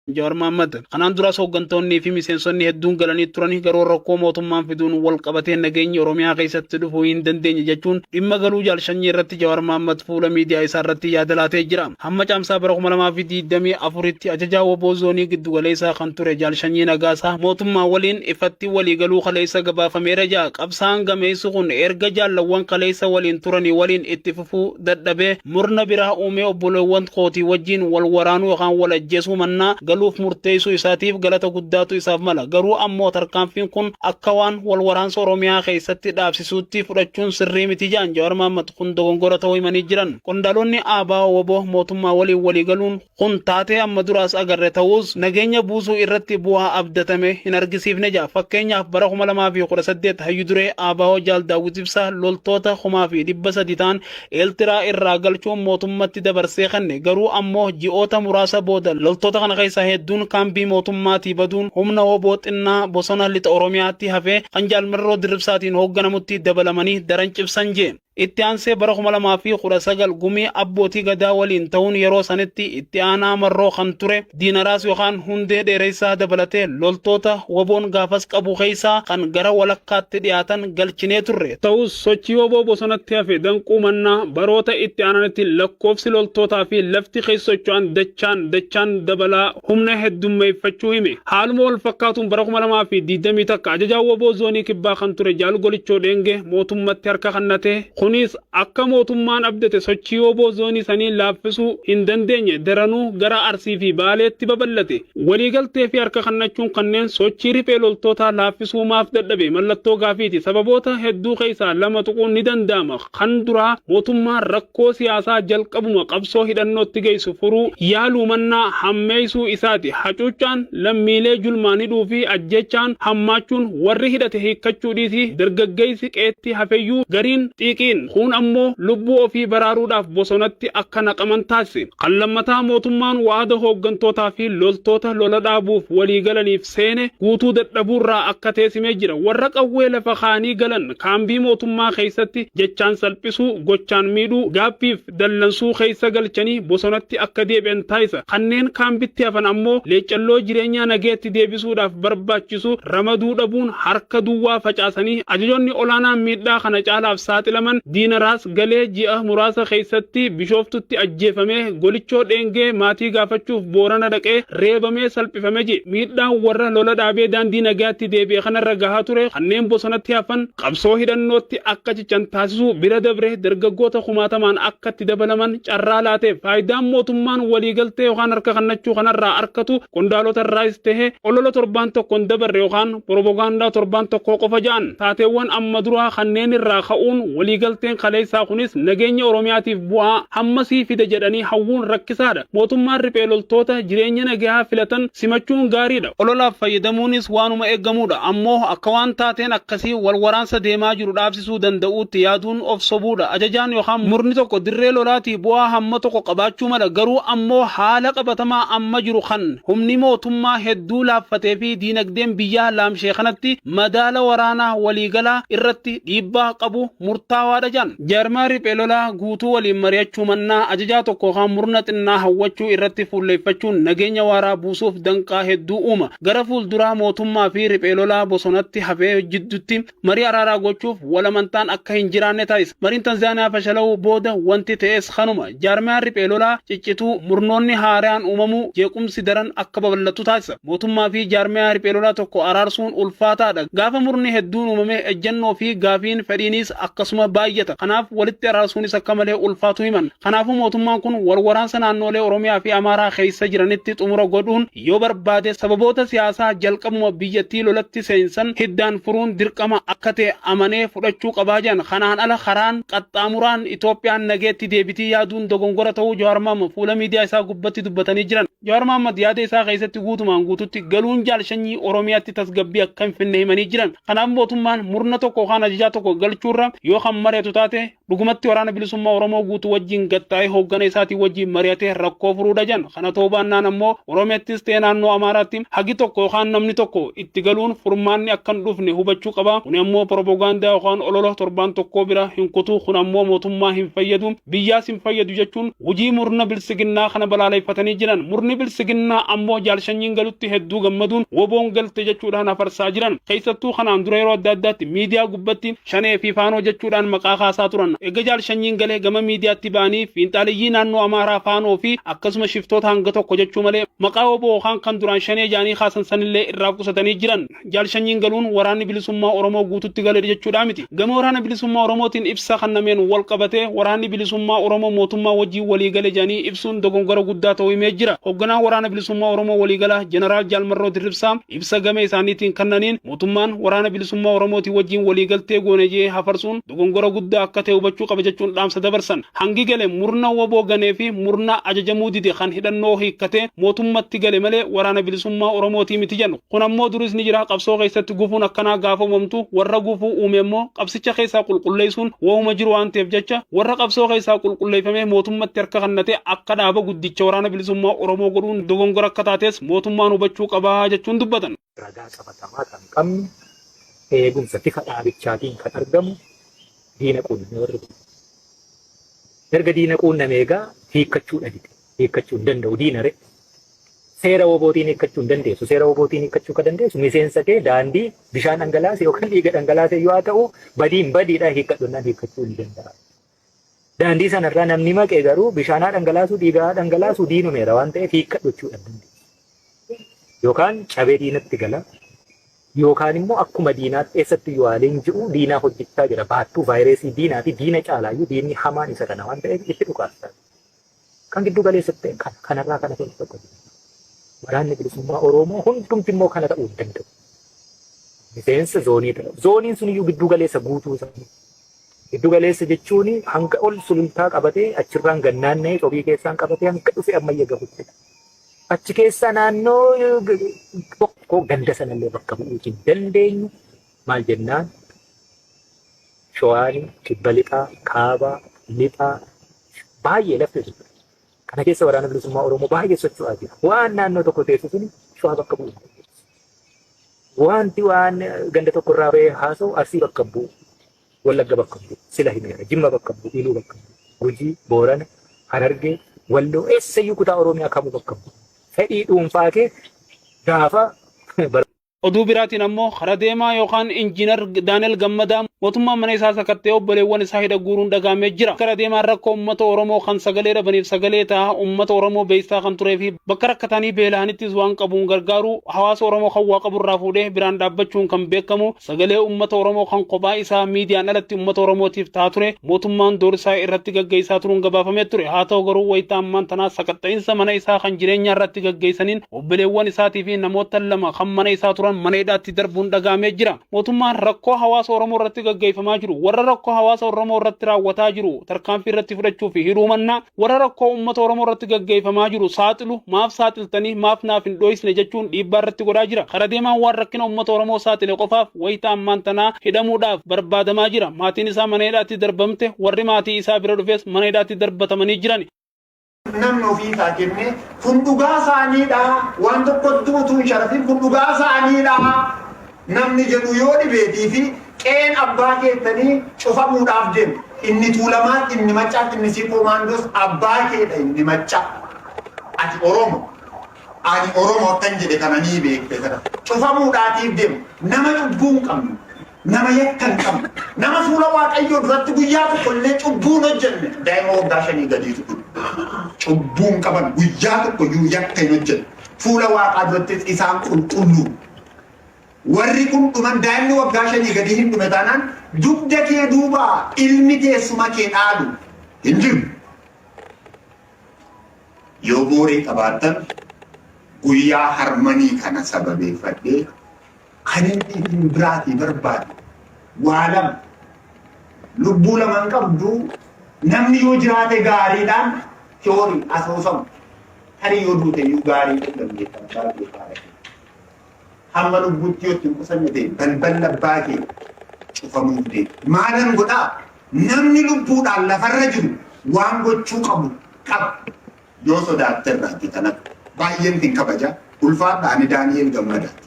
Jawaar Mahaammad. Kanaan duras hooggantoonnii fi miseensonni hedduun galanii turan, garuu rakkoo mootummaan fiduun wal qabatee nageenyi Oromiyaa keessatti dhufuu hin dandeenye jechuun dhimma galuu Jaal Shanyii irratti Jawaar Mahaammad fuula miidiyaa isaa irratti yaada laatee jira. Hamma Caamsaa bara 2024tti ajajaa wbo zoonii giddugaleessaa kan ture Jaal Shanyii Nagaasaa mootummaa waliin ifatti waliigaluu kaleessa gabaafameera ja'a. Qabsaa'aan gameessi kun erga jaallawwan kaleessa waliin turanii waliin itti fufuu dadhabee murna biraa uumee obboleewwan kootii wajjiin wal waraanuu yookaan wal ajjeesuu mannaa galuuf murteessuu isaatiif galata guddaatu isaaf mala. Garuu ammoo tarkaanfiin kun akka waan wal waraansa Oromiyaa keessatti dhaabsisuutti fudhachuun sirrii miti ja'an Jawaar Mahaammad. Kun dogongora ta'uu himanii jiran. Qondaalonni ABO-wbo mootummaa waliin walii galuun kun taatee amma duraas agarre ta'us nageenya buusuu irratti bu'aa abdatame hin argisiifne jedha. Fakkeenyaaf bara 2018 hayyu duree ABO Jaal Daawwit Ibsaa loltoota 3,300 ta'an Eeltiraa irraa galchuun mootummatti dabarsee kenne. Garuu ammoo ji'oota muraasa booda loltoota kana keessaa hedduun kaambii mootummaatii baduun humna wbo xinnaa bosona lixa Oromiyaatti hafe kan Jaal Marroo Dirribsaatiin hoogganamutti dabalamanii daran cibsan je. Itti aansee bara 2019 Gumii Abbootii Gadaa waliin ta'uun yeroo sanitti itti aanaa Marroo kan ture Diinaraas yookaan Hundee Dheeressaa dabalatee loltoota WBOn gaafas qabu keessaa kan gara walakkaatti dhiyaatan galchinee turre. Ta'us sochii wbo bosonatti hafe danquu mannaa baroota itti aananitti lakkoofsi loltootaa fi lafti keessa socho'an dachaan dachaan dabalaa humna heddummeeffachuu hime. Haaluma wal fakkaatuun bara 2021 ajajaa wbo zoonii kibbaa kan ture Jaal Golichoo Dheengee mootummatti harka kannate. Kunis akka mootummaan abdate sochii wbo zoonii sanii laaffisuu hin dandeenye, daranuu gara Arsii fi Baaleetti babal'ate. Waliigaltee fi harka kannachuun kanneen sochii riphee loltootaa laaffisuu maaf dadhabe mallattoo gaafiiti. Sababoota hedduu keessaa lama tuquun ni danda'ama. Kan duraa mootummaan rakkoo siyaasaa jalqabuma qabsoo hidhannootti geessu furuu yaaluu mannaa hammeessuu isaati. Hacuuccaan lammiilee julmaan hidhuu fi ajjeechaan hammaachuun warri hidhate hiikkachuu dhiisii dargaggeessi qe'etti hafeyyuu gariin xiiqiin kuun ammoo lubbuu ofii baraaruudhaaf bosonatti akka naqaman taasise. Kan lammataa mootummaan wa'ada hooggantootaa fi loltoota lola dhaabuuf walii galaniif seene guutuu dadhabuurraa akka teesimee jira. Warra qawwee lafa kaanii galan kaambii mootummaa keessatti jechaan salphisuu, gochaan miidhuu, gaabbiif dallansuu keessa galchanii bosonatti akka deebi'an taasisa. Kanneen kaambitti hafan ammoo leeccalloo jireenyaa nagayatti deebisuudhaaf barbaachisu ramaduu dhabuun harka duwwaa facaasanii ajajoonni olaanaan miidhaa kana caalaaf saaxilaman Diina Raas galee ji'a muraasa keessatti Bishooftutti ajjeefamee, Golichoo Dheengee maatii gaafachuuf Boorana dhaqee reebamee salphifame ji. Miidhaan warra lola dhaabee daandii nagayaatti deebi'e kanarra gahaa ture kanneen bosonatti hafan qabsoo hidhannootti akka cichan taasisuu bira dabree dargaggoota kumaatamaan akka itti dabalaman carraa laateef. Faayidaan mootummaan waliigaltee yookaan harka kannachuu kanarraa arkatu qondaalota irraayis tahe olola torbaan tokko hin dabarre yookaan poropogaandaa torbaan tokkoo qofa ja'an. Taateewwan amma duraa kanneen irraa ka'uun waliigalteen kaleessaa kunis nageenya Oromiyaatiif bu'aa hammasii fida jedhanii hawwuun rakkisaadha. Mootummaan riphee loltoota jireenya nagayaa filatan simachuun gaariidha. Ololaaf fayyadamuunis waanuma eeggamuudha. Ammoo akka waan taateen akkasii wal waraansa deemaa jiru dhaabsisuu danda'uutti yaaduun of sobuudha. Ajajaan yookaan murni tokko dirree lolaatii bu'aa hamma tokko qabaachuu mala. Garuu ammoo haala qabatamaa amma jiru kan humni mootummaa hedduu laaffatee fi diinagdeen biyyaa laamshee kanatti madaala waraanaa waliigalaa irratti dhiibbaa qabu murtaawaadha jedhan. Jaarmaa riphee lolaa guutuu waliin mari'achuu mannaa ajajaa tokko yookaan murna xinnaa hawwachuu irratti fuulleeffachuun nageenya waaraa buusuuf danqaa hedduu uuma. Gara fuulduraa mootummaa fi riphee lolaa bosonatti hafee jiddutti marii araaraa gochuuf wal amantaan akka hin jiraanne taasisa. Mariin Tanzaaniyaa fashala'uu booda wanti ta'es kanuma. Jaarmiyaan riphee lolaa ciccituu, murnoonni haaraan uumamuu, jeequmsi daran akka babal'atu taasisa. Mootummaa fi jaarmiyaa riphee lolaa tokko araarsuun ulfaataadha. Gaafa murni hedduun uumame ejjennoo fi gaafiin fedhiinis akkasuma baay'ata. Kanaaf walitti araarsuunis akka malee ulfaatuu himan. Kanaafuu mootummaan kun wal waraansa naannoolee Oromiyaa fi Amaaraa keessa jiranitti xumura godhuun yoo barbaade sababoota siyaasaa jalqabuma biyyattii lolatti seensan hiddaan furuun dirqama akka ta'e amanee fudhachuu qabaa jedhan. Kanaan ala karaan qaxxaamuraan Itoophiyaan nageetti deebitii yaaduun dogongora ta'uu Jawaar Mahaammad fuula miidiyaa isaa gubbatti dubbatanii jiran. Jawaar Mahaammad yaada isaa keessatti guutumaan guututti galuun Jaal Shanyii Oromiyaatti tasgabbii akka hin finne himanii jiran. Kanaaf mootummaan murna tokko yookaan ajajaa tokko galchuurra yoo kan maree mari'atu taate dhugumatti Waraana Bilisummaa Oromoo guutuu wajjin gad taa'ee hooggana isaatii wajjin mari'atee rakkoo furuudha jedhan. Kana ta'uu baannaan ammoo Oromiyattis ta'e naannoo Amaaraatti hagi tokko yookaan namni tokko itti galuun furmaanni akka hin dhufne hubachuu qaba. Kuni ammoo piropogaandaa yookaan olola torbaan tokkoo bira hin kutu. Kun ammoo mootummaa hin fayyadu, biyyaas hin fayyadu jechuun hujii murna Bilsiginnaa kana balaaleffatanii jiran. Murni Bilsiginnaa ammoo Jaal Shanyiin galutti hedduu gammaduun WBOn galte jechuudhaan hafarsaa jiran. Keessattuu kanaan dura yeroo adda addaatti miidiyaa gubbatti Shanee fi Faanoo jechuudhaan maqaa kaasaa turan. Erga Jaal Shanyiin galee gama miidiyaatti ba'anii fiinxaaleyyii naannoo Amaaraa Faanoo fi akkasuma shiftoota hanga tokko jechuu malee maqaa wbo yookaan kan duraan Shanee ja'anii kaasan sanillee irraa qusatanii jiran. Jaal Shanyiin galuun Waraanni Bilisummaa Oromoo guututti gale jechuudhaa miti. Gama Waraana Bilisummaa Oromootiin ibsa kannameen wal qabatee Waraanni Bilisummaa Oromoo mootummaa wajjiin walii gale ja'anii ibsuun dogongora guddaa ta'uu himee jira. Hogganaan Waraana Bilisummaa Oromoo Waliigalaa Jeneraal Jaal Marroo Dirribsaa ibsa gama isaaniitiin kannaniin mootummaan Waraana Bilisummaa Oromootiin wajjiin walii galtee goone je'ee hafarsuun dogongora guddaa akka ta'e hubachuu qaba jechuun dhaamsa dabarsan. Hangi gale murna wbo ganee fi murna ajajamuu dide kan hidhannoo hiikkatee mootummatti gale malee Waraana Bilisummaa Oromootii miti jedhu. Kun ammoo duris ni jira, qabsoo keessatti gufuun akkanaa gaafa uumamtu warra gufuu uume ammoo qabsicha keessaa qulqulleessuun wahuma jiru waan ta'eef jecha warra qabsoo keessaa qulqulleeffamee mootummatti harka kannate akka dhaaba guddicha Waraana Bilisummaa Oromoo godhuun dogongora akka taates mootummaan hubachuu qaba jechuun dubbatan. Ragaa qabatamaa kan qabnu eegumsa tika dhaabichaatiin kan argamu diina quunname warri kun. Erga diina quunname egaa hiikkachuudha dide. Hiikkachuu hin danda'u diina re. Seera wobootiin hiikkachuu hin dandeessu. Seera wobootiin hiikkachuu kan dandeessu miseensa kee daandii bishaan dhangalaase yookaan dhiiga dhangalaase yoo haa ta'u badiin badiidha hiikkadhu hiikkachuu ni danda'a. Daandii sanarraa namni maqe garuu bishaan haa dhangalaasuu dhiiga haa dhangalaasuu diinumeera waan ta'eef hiikkadhu jechuudha hin dandeessu. Yookaan cabee diinatti gala yookaan immoo akkuma diinaatti eessatti iyyuu haa leenji'u diinaaf hojjechaa jira. Baattuu vaayireesii diinaa fi diina caalaayyuu diinni hamaan isa kana waan ta'eef itti dhukaasta. Kan giddu galeessa ta'e kana kanarraa kana keessa tokko jira. Waraanni bilisummaa Oromoo hundumti immoo kana ta'uu hin danda'u. Miseensa zoonii ta'u. Zooniin sun iyyuu giddu galeessa guutuu isaanii. Giddu galeessa jechuun hanga ol sulultaa qabatee achirraan gannaanna'ee cobii keessaan qabatee hanga dhufee ammayya gahuttidha. Achi keessaa naannoo tokko ganda sanallee bakka bu'uu hin dandeenyu. Maal jennaan Shawaan, kibba lixaa, kaabaa, lixaa baay'ee lafti jiru. Kana keessa waraana bilisummaa Oromoo baay'ee socho'aa jira. Waan naannoo tokko teessu suni Shawaa bakka bu'uu hin dandeessu. Wanti waan ganda tokko irraa ba'ee haasa'u Arsii bakka hin bu'u. Wallagga bakka hin bu'u. Sila himeera. Jimma bakka hin bu'u. Iluu bakka hin bu'u. Gujii, Boorana, Harargee, Walloo eessayyuu kutaa Oromiyaa kamuu bakka hin bu'u. Fedhii dhuunfaa kee gaafa Oduu biraatiin ammoo kara deemaa yookaan Injiinar Daaneel Gammadaa mootummaan mana isaa sakatta'ee obboleewwan isaa hidha guuruun dhagahamee jira. Kara deemaan rakkoo uummata Oromoo kan sagalee dhabaniif sagalee ta'a uummata Oromoo beeksisaa kan turee fi bakka rakkatanii beela'anittis waan qabuun gargaaru hawaasa Oromoo kan waa qabu irraa fuudhee biraan dhaabbachuun kan beekamu Sagalee uummata Oromoo kan kophaa isaa miidiyaan alatti uummata Oromootiif ta'aa ture mootummaan doorsisaa irratti gaggeessaa turuun gabaafamee ture. Haa ta'u garuu wayita ammaan tanaa sakatta'insa mana isaa kan jireenyaa irratti gaggeessaniin obboleewwan isaatii fi namoota 2 kan mana isaa turan mana hidhaatti darbuun dhaga'amee jira. Mootummaan rakkoo hawaasa Oromoo irratti gaggeeffamaa jiru warra rakkoo hawaasa Oromoo irratti raawwataa jiru tarkaanfii irratti fudhachuu fi hidhuu mannaa warra rakkoo uummata Oromoo irratti gaggeeffamaa jiru saaxilu maaf saaxiltanii maaf naaf hin dhooysne jechuun dhiibbaa irratti godhaa jira. Kara deemaan waan rakkina uummata Oromoo saaxile qofaaf wayita ammaan tanaa hidhamuudhaaf barbaadamaa jira. Maatiin isaa mana hidhaatti darbamte, warri maatii isaa bira dhufes mana hidhaatti darbatamanii jiran. Namni ofii isaa kennee kun dhugaa isaaniidha waan tokkotti utuu hin sharafin kun dhugaa isaaniidha namni jedhu yoo dhibeetii fi qe'een abbaa keessanii cufamuudhaaf deema. Inni Tuulamaa, inni Maccaa, inni Siikoo Maandoos abbaa keedha inni Maccaa. Ati Oromo. Ani Oromo akkan jedhe kana ni beekte sana. Cufamuudhaatiif deema. Nama cubbuu hin qabne, nama yakka hin qabne, nama fuula Waaqayyoo duratti guyyaa tokko illee cubbuu hin hojjenne daa'ima waggaa shanii gadiitu dhume. Cubbuu hin qaban guyyaa tokko iyyuu yakka hin hojjenne. Fuula Waaqaa durattis isaan qulqulluu. Warri kun dhuman daa'imni waggaa shanii gadii hin dhume taanaan dugda kee duubaa ilmi teessuma kee dhaalu hin jiru. Yoo booree qabaattan guyyaa harmanii kana sababeeffadhee kan inni isin biraatii barbaadu waa lama lubbuu lama hin qabdu namni yoo jiraate gaariidhaan tiyoorii asoosama tarii yoo duute iyyuu gaarii ta'uu dandeessa abbaa kee haadha kee. Hamma lubbuutti yoo itti hin qusanne ta'e balballi abbaa kee cufamuuf deema. Maalan godhaa? Namni lubbuudhaan lafarra jiru waan gochuu qabu qaba. Yoo sodaatte irraati kanatti. Baay'een sin kabaja. Ulfaadha ani Daani'eel Gammadaati.